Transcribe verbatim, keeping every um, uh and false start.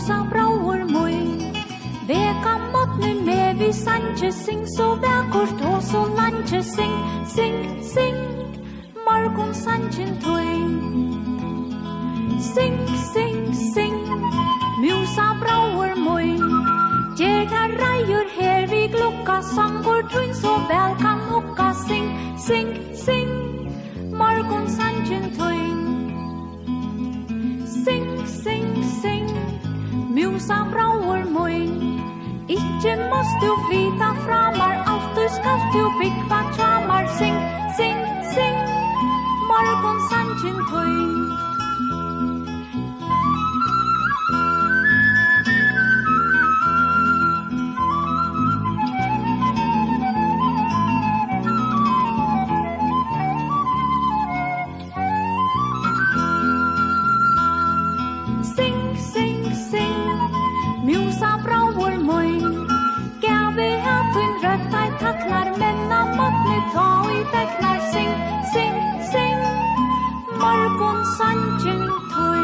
Sá bráuer muin, wer kann mit mir mehr wie Sandje sing, so wer kurt so Landje sing, sing, sing, morgen Sandjen tuin. Sing, sing, sing, Musa bráuer muin, Jäger reier her wie Glucka sangur tuin, so wer kann Ucka sing, sing, sing, morgen Sandjen tuin. Sing, sing, sing, Musa bráuer muin. Iche must du flyta framar, auf du skalt du bikva tramar. Sing, sing, sing, morgen Sandjen tuin. Sing, sing, sing, Musa bráuer muin. Gäbe hat un röttai taknar, menna mot mit toi teknar. Sing, sing, sing, morgen Sandjen tuin.